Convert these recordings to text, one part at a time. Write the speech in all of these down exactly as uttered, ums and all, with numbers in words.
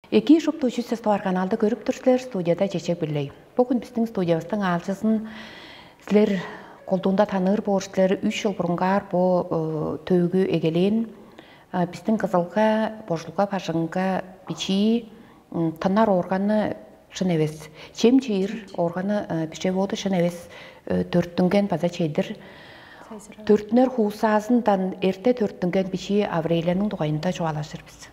Эки шупту чүс товар каналды көрүп тур силер, студияда Чечек Билей. Бүгүн биздин студиябыздың аалчызын силер колдуунда таныыр боор силер. Үч жыл бурунгаар бу э, төөгү эгелээн. Э, Биздин кызылга, божулга бажыңга бичии м, тынар органы шын эвес. Чем чиир органы э, бичеводу шын эвес э, төрттүнген база чедир. Төрттүнер хуусаазындан эрте төрттүнген бичии Аврелияның дугайында чугаалажыр бис.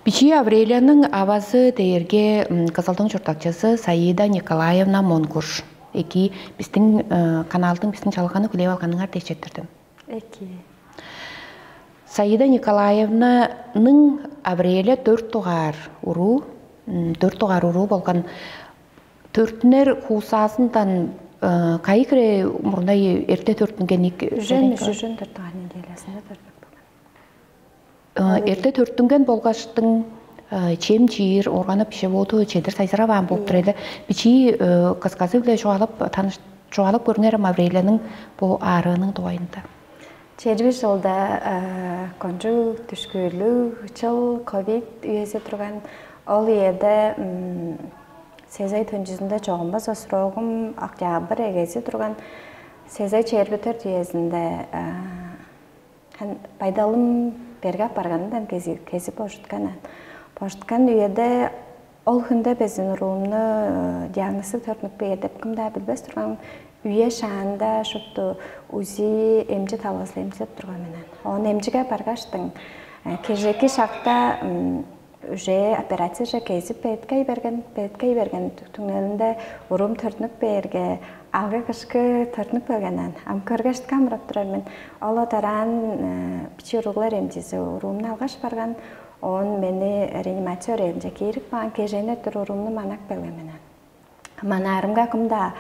Бичии Аврелияның авазы дээрге м, Кызылдың чурттакчызы Саида Николаевна Монгуш. Эки биздин э, каналдың биздин чалганы хүлээп алганыңар дечеттирдим. Эки. Саида Николаевнаның Аврелия төрт дугаар уруу, м, төрт дугаар уруу болган төрттүнер хуусаазындан э, кайы хире мурнай эрте төрттүнген ик Үжен, үжен төрт дугаар неделясында төрдүк. Э, Эрте төрттүнген болгаштың э, чем чиир органы пищеводу чедир сайзыраваан болуп тур эле. Бичии э, кысказы-биле чугаалап таныш чугаалап көрүңерем Аврелияның бу аарыының дугайында. Чедиби жылда э, кончуг түшкүүлүг чыл ковид үези турган. Ол үеде м, сезай төнчүзүндө чогумбас срогум октябрь эгези турган. Сезай чээрби төрт үезинде э, хан байдалым берге апарганындан кези кези божуткан. Божуткан үеде ол хүнде безин уруумну диагнозу төрүнүкпээр деп кым-даа билбес турган. Үе шаанда шупту узи эмчи талгазыл эмчилеп турган менен. Оон эмчиге баргаштың кежеки шакта уже операцияже кезип беткей берген, беткей берген түңнелинде уруум төрүнүк бээрге алгы кышкы төрүнүк бергенен. Ам көргеш камырап турар мен. Ол одараан бичи уруглар эмчизи уруумну алгаш барган. Оон мени реанимация өрээлинче киирип каан, кежээне тур уруумну манап келген менен. Манаарымга кым-даа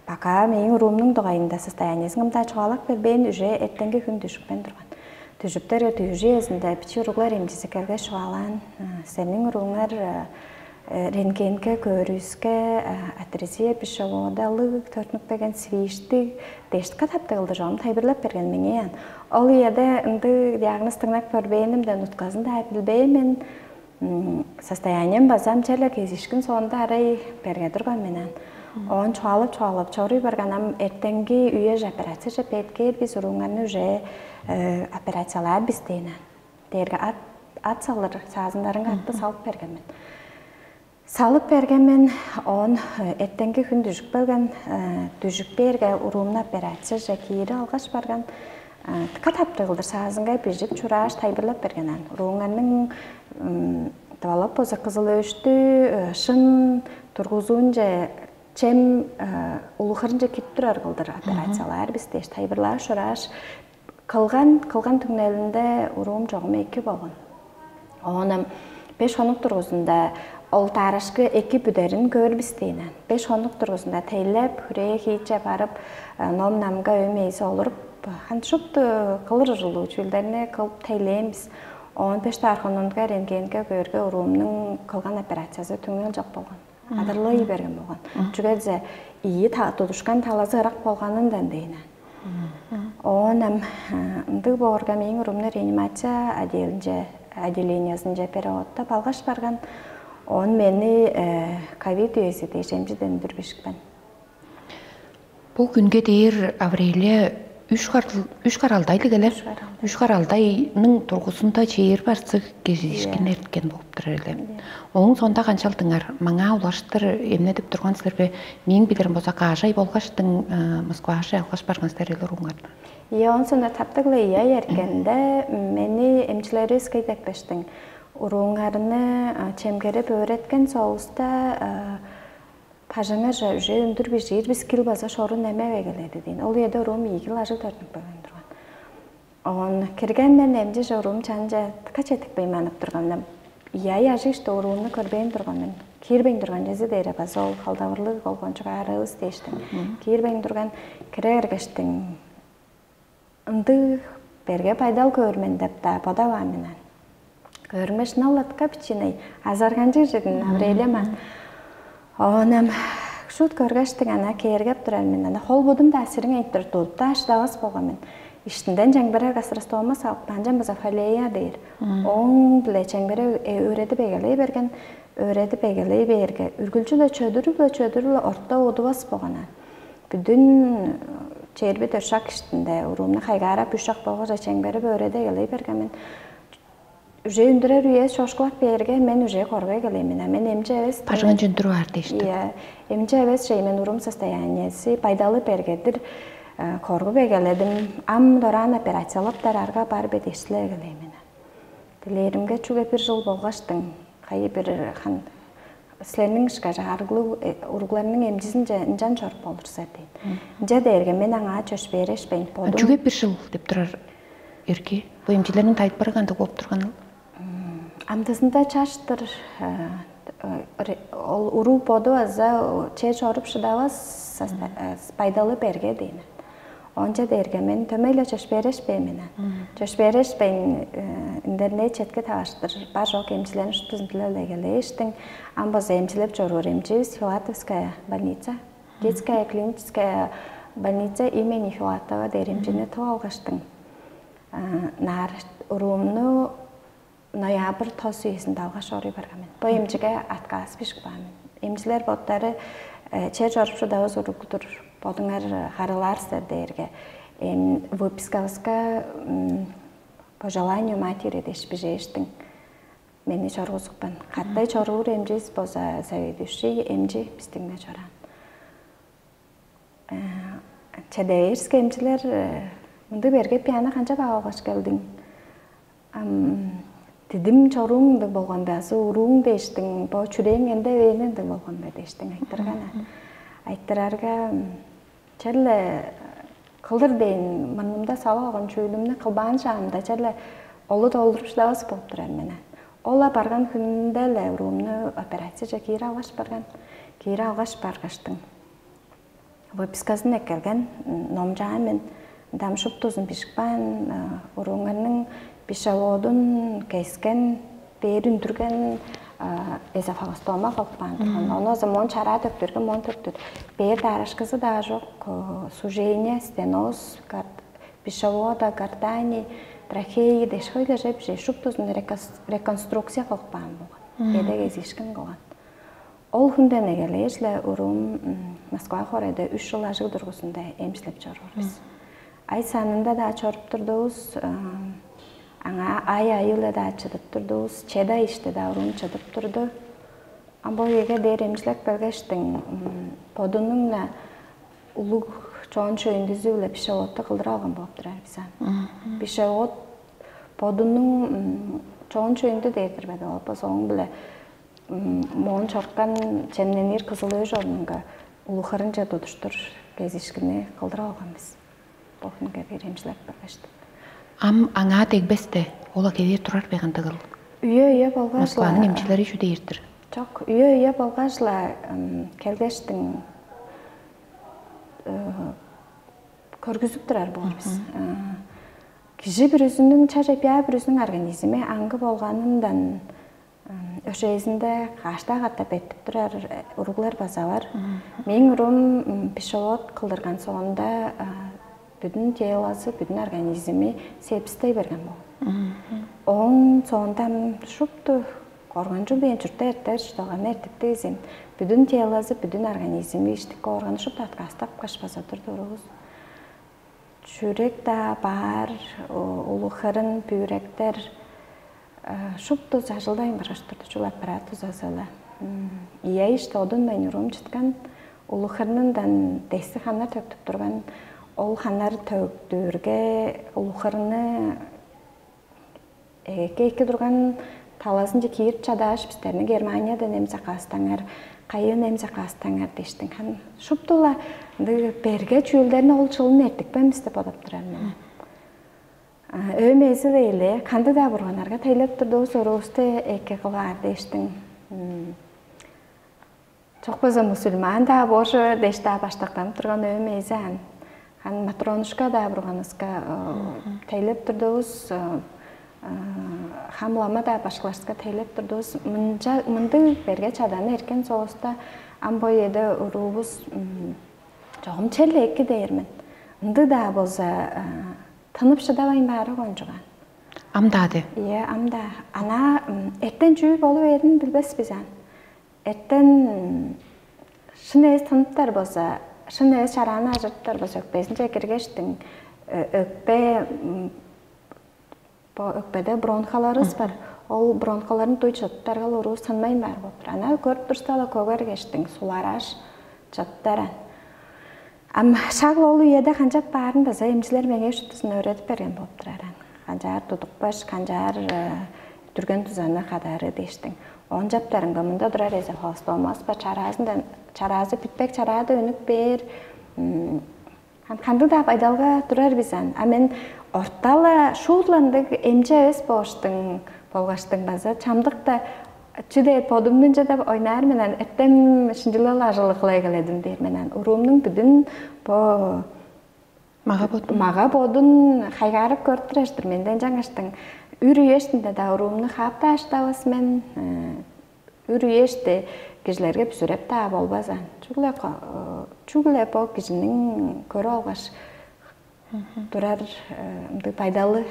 пока мээң уруумнуң дугайында состояниезин кым-даа чугаалап бербээн, уже эртенги хүн дүжүпкен турган. Дүжүптерге дүжү эзинде бичи уруглар эмчизи келгеш чугаалаан: «Сениң урууңар рентгенге көөрүвүске атрезия пищеводалыг төрүнүкпеген свиштиг дээш катап тыгылды чогум тайбырлап берген меңээ». Ол үеде ындыг диагноз тыңнап көрбээнимден утказын-даа билбээн мен. Состоянием база ам черле кезишкин соонда арай берге турган менен. Оон чугаалап чугаалап чоруй барган. Ам эртенги үеже операцияже беткээр бис урууңарны уже операциялаар бис дээн. Дээрге ат ат салыр саазындарың атты салып берген мен. Салып берген мен. Оон эртенги хүн дүжүп келген. Дүжүп бээрге уруумну операцияже киири алгаш барган. Катап тыгылдыр саазынга бижип чурааш тайбырлап берген ан. Уруңарның тывалап болза кызыл өштү шын тургузуунче чем улухарынче кирип турар кылдыр операциялаар бис дээш тайбырлааш чурааш кылган кылган түңнелинде уруум чогум эки болган. Оон ам беш хонук тургузунда ол таарышкы эки бүдерин көөр бис дээн. Беш хонук тургузунда тейлеп хүрээ хийче барып ном намга өй мээзи олуруп хан шупту кылыр ужурлуг чүүлдерни кылып тейлээн бис. Оон беш даархонунга рентгенге көөрге уруумнуң кылган операциясы түңнел жок болган. Адырлыы берген болган. Чүге дээзе ийи тудушкан талазы ырак болганындан дейн. Оон ам ындыг боорга мээң урумну реанимация отделинче отделениязынче переводтап алгаш барган. Он мени ковид үези дээш эмчиден үндүр бишикпен. Бу күнге дээр Аврелия үш каралдайлыг эле. Үш каралдайның тургузунда чээр барзы кезиишкин эрткен болуп турар эле. Ооң сонда канчалдыңар? Маңаа улаштыр эмнедип турган силерге? Мээң билирим болза каажай болгаштың Москваже алгаш барган силер эле уруңарны. Ийе, онсуна таптыгла ийе эрткенде мени эмчилерибис кыйдакпештиң уруңарны чемгерип өөреткен соовуста пажаңарже уже үндүр бижиир бис кил база шорун эме эгеледи дейн. Ол үеде уруум ийигил ажыл төрүнүп келген турган. Оон кирген мен эмчи чоруум чанча кача тикпейн манып турганнам. Яй ажыышты уруумну көрбейн турган мен. Киирбейн турган чези дээре база ол халдавырлыг ол кончуг аарыывыс дээштиң. Киирбейн турган кире эргештиң. Ындыг берге байдал көөр мен деп-даа бодаваан мен. Көрүңмеш наллатка бичиний азарганчыг жедин Аврелия ман. Оонам Шут көргештиг ана кээргеп турар мен. Ана хол будум да сириң айтыр тудуп-даа шыдавас болган мен. Иштинден чемгерер гастростомус алып, анчан база фалея дээр. Оң-биле чемгере өөредип эгелей берген, өөредип эгелей бээрге, үргүлчү-ле чөдүрүп-ле, чөдүрүп-ле орта удувас болган. Бүдүн черби дөршак иштинде уруумну хайгаарап, үш шак болгаже чемгерип өөреде эгелей берген мен. Уже үндүрер үе чошкулап бээрге, мен уже коргай келеймин. А мен эмчи эвес. Бажыңын чүндүрүп аар дээш. Иә, эмчи эвес же мен урум состояниеси байдалы бергедир, коргуп эгеледим. Ам дораан операциялаптар арга бар бе дээштиле эгелеймин. Дилээримге чүге бир жыл болгаштың, кайы бир хан силерниң ышкажа арыглыг уругларның эмчизинче ынчан чоруп болур силер дейт. Ынча дээрге мен аңаа чөпшээрешпейн бодум. Чүге бир жыл деп турар эрге? Бу эмчилерниң тайып барган деп болуп турган. Амдызында чаштыр ол уруу боду аза че чоруп шыдавас байдалы берге дейн. Онча дээрге мен төмейле чөпшээрешпейн мен. Чөпшээрешпейн интернет четке таваштыр бар жок эмчилерин шуптузун билелегелээштиң. Ам база эмчилеп чоруур эмчибиз Филатовская больница, детская клиническая больница имени Филатова дээр эмчини тып алгаштың. Наар уруумну ноябрь тос үезинде алгаш оруй барган мен. Бо эмчиге отказ бишип каан мен. Эмчилер боттары чер чорупчудавыс уругдур бодуңар харылаар силер дээрге, эми выпискабыска по желанию матери дээш бижээштиң. Мени чоргузупкан. Каттай чоруур эмчибиз база заведующий эмчи бистиңне чораан. Чедеверске эмчилер мынды берге пианы канчап алгаш келдиң? Ам дидим чорууң ындыг болганда, азы урууң дээштиң, бо чүрээң энде ээн ындыг болганда дээштиң айтырган. Айтырарга черле кылдыр дээн мурнумда салып алган чүүлүмнү кылбаан шаамда черле олу долдуруп шыдавас болуп турар мен. Ол-ла барган хүнүнде-ле уруумну операцияже киире алгаш барган. Киире алгаш баргаштың. Выписказын эккелген номчаан мен дам шуптузун бижип каан, урууңарның пищеводун кескен, бээр үндүрген эзофагостома кылып каан турган. Ону оза моон чараа төктүрген, моон төктүр. Бээр даарашкызы даа жок, сужение, стеноз, пищевода, гортани, трахеи дээш хөйлеже бижей шуптузун реконструкция кылып каан болган. Эде кезиишкин кылган. Ол хүнден эгелээш-ле уруум Москва хоорайда үш жыл ажыг дургузунда эмчилеп чоруур бис. Ай санында-даа чоруп турдувус, аңаа ай айы-ла-даа чыдып турдувус, чеди ай иште-даа уруум чыдып турду. А бо үеге дээр эмчилеп келгештиң, бодунуң-на улуг чоон чөйүндүзү-биле пищеводту кылдырып алган болуп турар бис ам. Пищевод бодунуң чоон чөйүндү дээр-дир бе, болбос ооң-биле моон чорткан чемненир кызыл-өөш орнунга улуг хырынче тудуштур кезиишкинни кылдырып алган бис. Бо хүнге бир эмчилеп келгештиң. Ам аңаа дегбесте, ол-ла кедээ турар бе кандыгыл? Үе-үе болгаш-ла. Москваның эмчилери чүү дээр-дир? Чок, үе-үе болгаш-ла келгештиң көргүзүп турар боор бис. Кижи бүрүзүнүң, чаш эпиа бүрүзүнүң организми аңгы болганындан өшээзинде каштаа катап эртип турар уруглар база бар. Мээң уруум пищевод кылдырган соонда бүдүн телозу, бүдүн организми сепсиздей берген болган. Ооң соонда шупту коргунчуг бээн чуртта эртер чыдалганы эртиптивизин. Бүдүн телозу, бүдүн организми, иштики органы шупту откастап каш база турду уруувус. Чүрек-даа баар, улуг хырын, бүүректер шупту чажылдайн баргаш турду, чүл аппарат узазы-ла. Ийе, иште одундан уруум чыткан, улуг хырнындан десси ханнар төктүп турган. Ол ханнар төктүүрге улуг хырны эки-эки турган талазынче киирип чадааш, бистерни Германиядан эм закаастаңар, кайыын эм закаастаңар дээштиң. Хан шуптула ындыг берге чүүлдерни ол чылын эртикпен бис деп бодап турар мен. Өөм эзи дейле кандыг-даа бурганнарга тейлеп турдувус, уруусту эки кылаар дээштиң. Чок болза мусульман-даа божу дээш-даа баштактанып турган өөм эзи ан. Хан Матронушка-даа бурганыска тейлеп турдувус, хам лама-даа башкыларска тейлеп турдувус. Мынча мындыг берге чаданы эркен соовуста Ам бо үеде уруувус чогум черле эки дээр мен. Ындыг-даа болза, тынып шыдавайн баары кончугаан. Ам-даа де. Ийе, ам-даа. Ана эртен чүү болу бээрин билбес бис аан. Эртен шын эвес тыныптар болза, шын эвес чарааны ажырыптар болза, өкпезинче киргештиң, өкпе бо өкпеде бронхаларывыс бар. Ол бронхаларын дуй чыттаргал уруу сынмайн баар болуп тур. Ана көрүп турсала, көгергештиң сулараш чыттаран. Ам шагыл ол үеде канчап баарын база эмчилер меңээ шуптузун өөредип берген болуп турар. Канчаар тудукпаш, канчаар дүрген дузаны кадары дээштиң. Оон чаптарыңга мында турар эзе холостомас ба, чараазындан чараазы бүтпек чараада өнүк бээр. Кандыг-даа байдалга турар бис ан. А мен ортала шуурландыг эмчи эвес бооштуң болгаштың база чамдыкта чү дээр бодумнунча деп ойнаар мен ан. Эртем шинчилел ажылы кылай келедим дээр мен ан. Уруумнуң бүдүн бо мага бодун мага бодун хайгаарып көрүп турар-дыр менден жаңаштың. Үр үештинде да уруумну хааптааш тавас мен. Үр үеште кижилерге бүзүреп-даа болбазаан. Чүгле чүгле бо кижиниң көрүп алгаш турар ындыг байдалы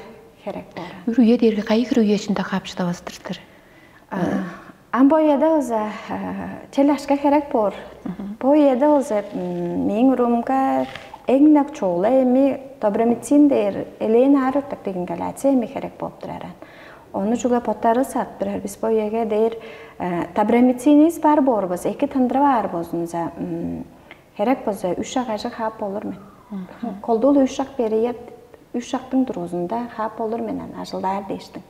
херек боор. Үр үе дээрге кайы хире үе ичинде каапчыдавастыр силер? Ам бо үеде база чел ашка херек боор. Бо үеде база мээң уруумга эң-не чугула эми добромицин дээр элээн аар үртектиг ингаляция эми херек болуп турар. Ону чүгле боттары садып турар бис бо үеге дээр. Добромицинивис бар боорувус эки тындырып аар болзунза, херек болза үш шак ажыг хаап болур мен. Колдуул үш шак период, үш шактың дургузунда хаап болур мен ан ажылдаар дээштиң.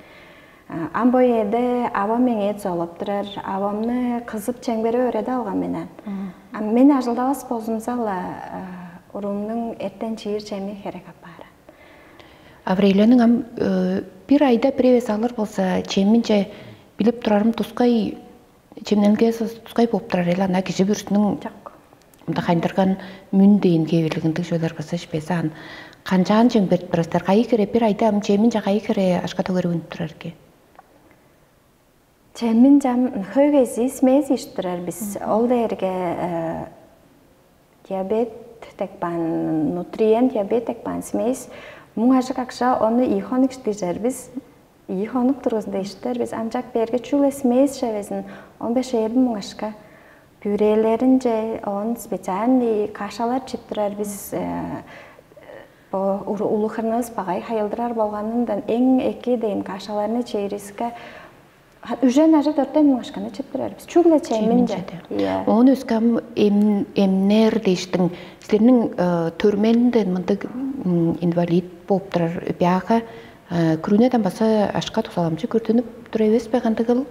Ам бо үеде авам меңээ золоп турар, авамны кызып чемгере өөредип алган мен ан. Ам мен ажылдавас болзумза-ла, уруумнуң эртен чиир чеми херек апаар. Аврелияның ам бир айда бир эвес алыр болза, чеминче билип турарым тускай чемнелгези тускай болуп турар эле ана кижи бүрүзүнүң мында хайындырган мүн дээн хевирлиг ындыг чүвелер база ишпезаан. Канчаан чемгерип турар силер? Кайы хире бир айда ам чеминче кайы хире ашка төгериг үнүп турар экен? Чемин чам хөй кезии смесь ишип турар бис. Ол дээрге диабет дег баан, нутриент диабет дег баан смесь. Муң ажык акша ону ийи хонук иштижер бис. Ийи хонук тургузунда иштер бис. Амчак берге чүгле смесь чевезин он беш эбин муң ашка. Пюрелеринче оон специальный кашалар чип турар бис. Бо улуг хырнывыс багай хайылдырар болганындан эң эки дейм кашаларны чээриске үжен ажы дөртен муң ашканы чип турар бис. Чүгле чеминче. Ийе. Оон өскем эмнер дээштиң. Силерниң төрмелинден мындыг инвалид болуп турар бяга күрүнеден база ашка тузаламчы көрдүнүп тур эвес бе кандыгыл?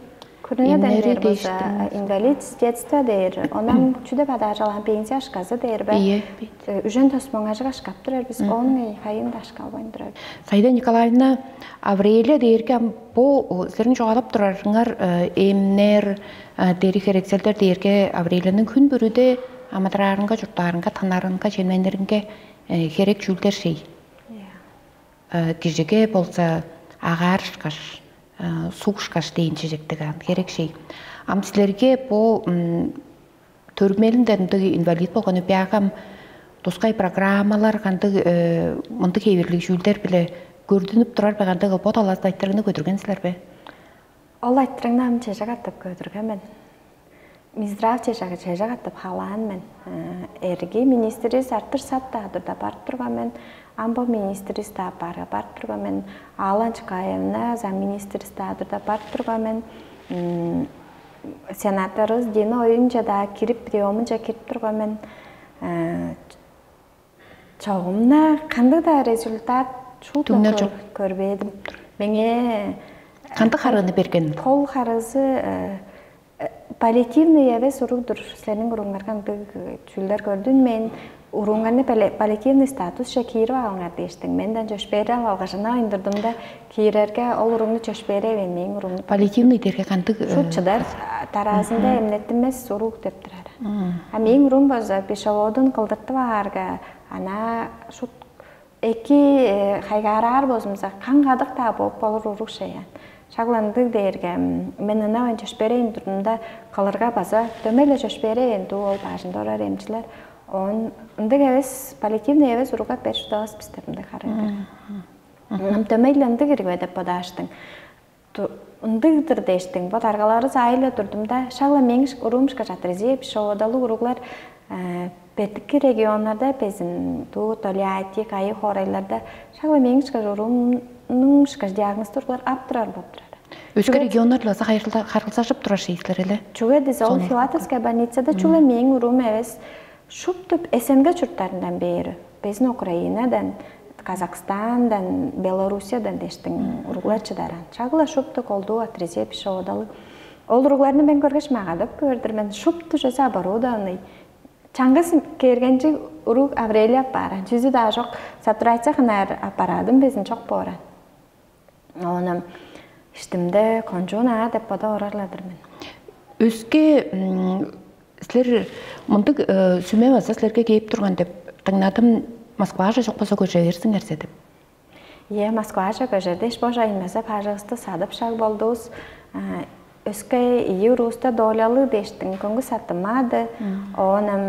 Күрүнеден дээр база инвалид с детства дээр. Онан чүде бадаажалаан пенсия ашказы дээр бе? Ийе. Үжен тос муң ажык ашкап турар бис. Он хайын да ашкалбайн турар. Фаида Николаевна, Аврелия дээрге ам бу силерниң чугаалап турарыңар эмнер, дери херекселдер дээрге Аврелияның хүн бүрүде амыдыраарынга, чурттаарынга, танарынга, чемнениринге херек чүүлдер шей. Кижиге болза агаар ышкаш, суг ышкаш дээн чижектиг аан херек шей. Ам силерге бу төрүмелинден ындыг инвалид болганы бягам тускай программалар кандыг мындыг хевирлиг чүүлдер биле көрдүнүп турар бе кандыг бо талаазында айтырыгны көдүрген силер бе? Ол айтырыгны ам чеже катап көдүрген мен. Минздрав чеже чеже катап халаан мен. Эрги министрис артыр сат-даа турда барып турган мен. Ам бо министрис-даа барып турган мен. Алла Анчыкаевна замминистрис даа турда барып турган мен. Сенаторубус Дина Оюнча даа кирип, приемынча кирип турган мен. Чогумна кандыг-даа результат шуут Түңнел чок. Көрбедим. Меңээ кандыг харыыны берген? Кол харызы паллиативный эвес уруг-дур. Сениң уруңарга ындыг чүүлдер көрдүн мен. Уруңарны паллиативный статусче киирип алыңар дээштиң. Менден чөпшээрел алгажына оюндурдум да киирерге ол уруңну чөпшээревейн мээң уруңну. Паллиативный дээрге кандыг? Шут чыдар тараазында эмнеттинмес уруг деп турар. А мээң уруум болза пищеводун кылдыртып аарга ана шут эки хайгаараар болзумза каң кадык-даа болуп болур уруг шеян. Шак ындыг дээрге мен ынавайн чөпшээрейн турдумда, кылырга база дөмей-ле чөпшээрээйн дуу ол бажында орар эмчилер. Он ындыг эвес, паллиативный эвес уругга берип шыдавас бистер ындыг харыыда. Ам дөмей-ле ындыг ирги бе деп бодааштың. Ындыг-дыр дээштиң, бо даргаларывыс аайы-ла турдумда, шак-ла мээң уруум ышкаш атырызия биш оводалыг уруглар бетики регионнарда безин дуу Тольятти, кайы хоорайларда шак-ла мээң ышкаш уруумнуң ышкаш диагнозту уруглар ап турар болуп турар. Өске регионнар-ла харылзажып турар шиислер эле. Чүге десе ол Филатовская больницада чүгле мээң уруум эвес, шупту СНГ чурттарындан бээр. Безин Украинадан, Казахстандан, Белоруссиядан дештиң уруглар чыдаран. Шагыла шупту колдуу атырызия биш оводалыг. Ол уругларны мен көргеш магадап көөр-дүр мен. Шупту чөзү оборудованный. Чаңгыс кээргенчиг уруг Аврелия аппааран. Чүзү-даа чок, сатурация хынаар аппарадым безин чок бооран. Оонам иштимде кончуун аа деп бодап орар-ла-дыр мен. Өске силер мындыг сүме база силерге кээп турган деп дыңнадым. Москваже чок болза көже берсиңерзе деп. Ийе, Москваже көжер дээш бо жайын база бажывысты садып шаг болдувус. Өске ийи урууста доолялыг дээштиң көңгү саттымаады. Оон ам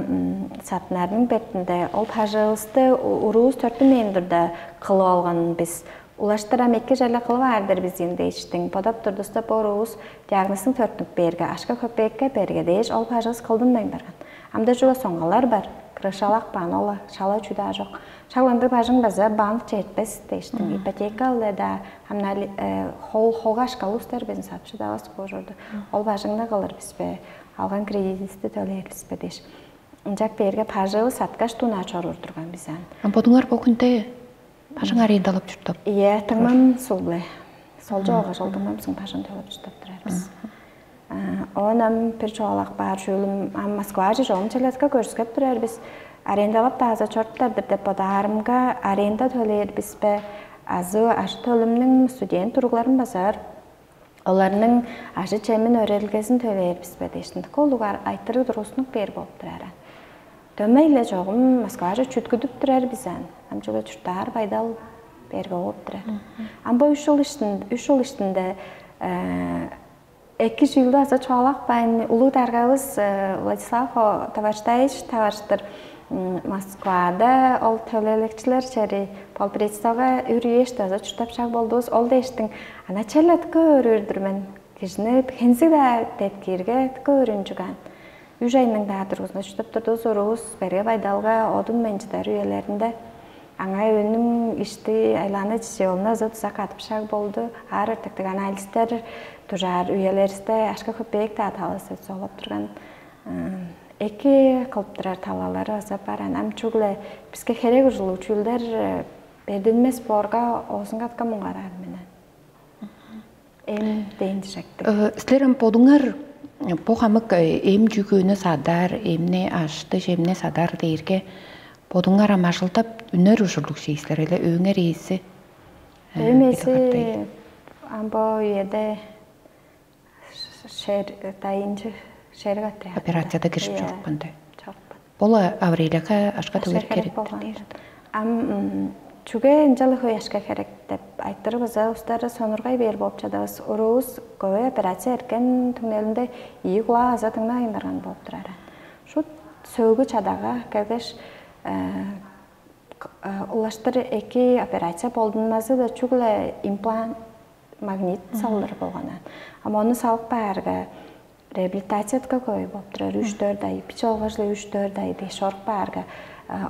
саттынарның бетинде ол бажывысты уруус төртүмээн турда кылып алган бис. Улаштыр ам эки черле кылып аар-дыр бис ийин дээштиң. Бодап турдуста бо уруус диагнозун төртүнүп бээрге, ашка хөпеекке берге дээш ол бажывыс кылдынмайн барган. Амда чуга соңгалар бар. Крышалак баан ола, шала чүү-даа чок. Шак ындыг бажың база банк четпес дээштиң. Ипотека ылда-даа хамнаали хол хогаш калустар безин сатчы давас кожурду. Ол бажыңны кылыр бис бе? Алган кредитибизди төлээр бис бе дээш. Ынчак берге бажывы саткаш дуна чоруур турган биз ан. Бодуңар бо күнде бажың арендалап чурттап? Ийе, тыңмам сууле. Солчу алгаш ол тыңмамсың бажың төлөп чурттап турар бис. Оон ам бир чугаалак баар чүүлүм ам Москваже чогум челетке көрүскеп турар бис. Арендалап бааза чоруптар-дыр деп бодаарымга аренда төлээр бис бе азы ажы төлүмнүң студент туругларын базаар оларның ажы чемин өрелгезин төлээр бис бе дээштин. Дыка улуг айтырыг тургустунуп бээр болуп турар. Дөмей-ле чогум Москваже чүткүдүп турар бис ан. Ам чүге чурттаар байдал берге болуп турар. Ам бо үш жыл үш жыл иштинде эки чүүлдү база чугаалакпайн улуг даргавыс Владислав Товарштаевич таварыштыр Москвада ол төлээлекчилер чери полпредствога үр үешти база чурттап шаг болдувус. Ол дээштиң ана челлет көөрүр-дүр мен. Кижини хензиг-даа деткиирге көөрүн чугаан. Үш айның-даа тургузунда чурттап турдувус, уруувус берге байдалга одун мен чыдар үелеринде аңаа өөнүң ишти айлааны чичиолуна ызы-дуза кадып шаг болду. Аар ыртыктыг анализтер дужаар үелеристе ашка хөпээк-даа талазы солап турган эки кылып турар талалары база бар. Ам чүгле биске херек ужулуг чүүлдер бердинмес боорга оозун катка муңгараар менен. Эм дээн дижектиг. Силер ам бодуңар бо хамык эм чүгүүнү садар, эмни ашты, чемни садар дээрге бодуңар ам ажылдап үнер ужурлуг ший силер эле өөңер ээзи. Эмеси ам бо үеде шер дайынчы шерик отряд. Операцияда кирип чорупкан да. Чорупкан. Ол аварияга ашка төгер керек болган. Ам чүге ынчалык хөй ашка керек деп айтырыбыза устары сонургай бээр болуп чадабыз. Уруус көбөй операция эркен түңнелинде ийи кулаа аза тыңнавайн барган болуп турар. Шут сөөгү чадага келгеш улаштыр эки операция болдунмазы да чүгле имплант магнит салылыр болган. Ам ону салып баарга реабилитациятка көй болуп турар. Үч-дөрт ай, бичи олгажылы үч-дөрт ай дээш орук баарга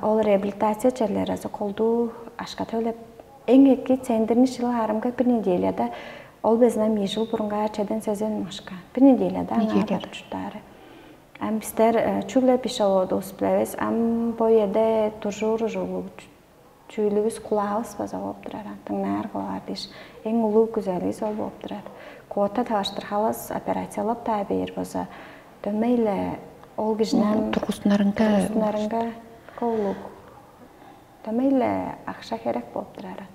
ол реабилитация черлери азы колдуу ашка төлеп эң эки центрни шыл аарымга бир неделяда ол безин ам ийи жыл бурунгаар чеден сезен мышка. Бир неделяда аңаа барып чурттаары. Ам бистер чүгле биш оводувус билебис. Ам бо эде дужуур ужуглуг чүүлүбүс кулаавыс база болуп турар. Антыңнаар кылаар дээш эң улуу күзеливис ол болуп турар. Квота таваштыр халас операциялап-даа бээр болза, дөмей-ле ол кижини тургустунарынга тургустунарынга улуг дөмей-ле акша херек болуп турар.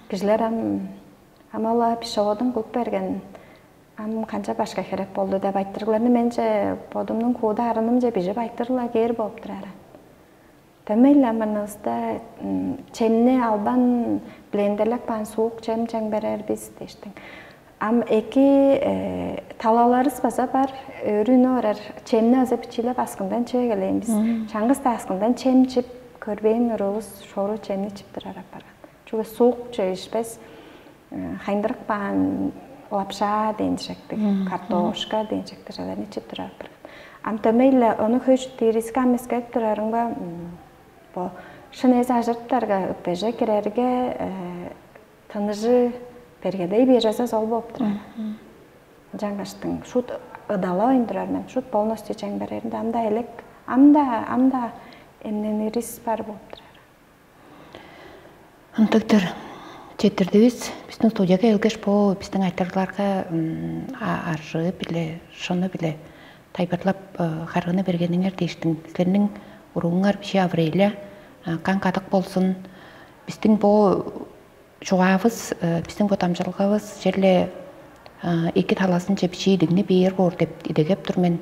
Кижилер ам амала пищеводун кылып берген ам канча башка херек болду деп айтырыгларны менче бодумнуң кууда арынымче бижип айтырыла кээр болуп турар. Дөмей-ле амырнывыста чемни албан блендерлеп каан суук чем чең берер бис дээштиң. Ам эки талаларыбыз база бар. Өрүүнү орар чемни аза бичиилеп аскындан чип эгелээн бис. Чаңгыс да аскындан чем чип көрбээн уруувус шору чемни чип турар апарган. Чүге суук чөй ишпес, хайындырык баан лапша дээн дижектиг, картошка дээн дижектиг чаларны чип турар апарган. Ам дөмей-ле ону хөй диириске ам эскерип турарыңба, бо шын эзи ажырыптарга ыптаже кирерге тыныжы бергедей бир жаза сол болуп турар. Жаңгаштың шут ыдалавайн турар мен, шут полностью чең береринде ам-да элек, ам-да ам-да эмненирис бар болуп турар. Ындыгдыр четирдивис биздин студияга келгеш, бо биздин айтырларга аржыы биле, шыны биле тайбырлап харгыны бергениңер дээштиң. Силерниң урууңар биши Аврелия каң кадык болзун. Биздин бо чугаавыс, биздин бо дамчылгавыс черле эки талазынче бичии идигни бээр боор деп идегеп тур мен.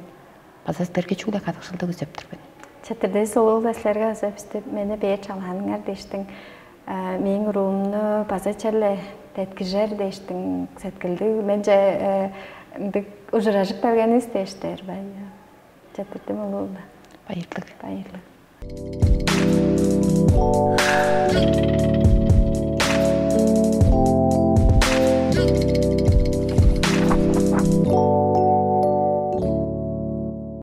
База силерге чүгле кадыкшылды күзеп тур мен. Чатырдыы сулуу силерге база бисти мени бээр чалааныңар дээштиң, мээң уруумну база черле деткижер дээштиң сеткилдиг менче ындыг ужуражып келгенивис дээштер бай. Чатырдым улуу. Байырлыг. Байырлыг.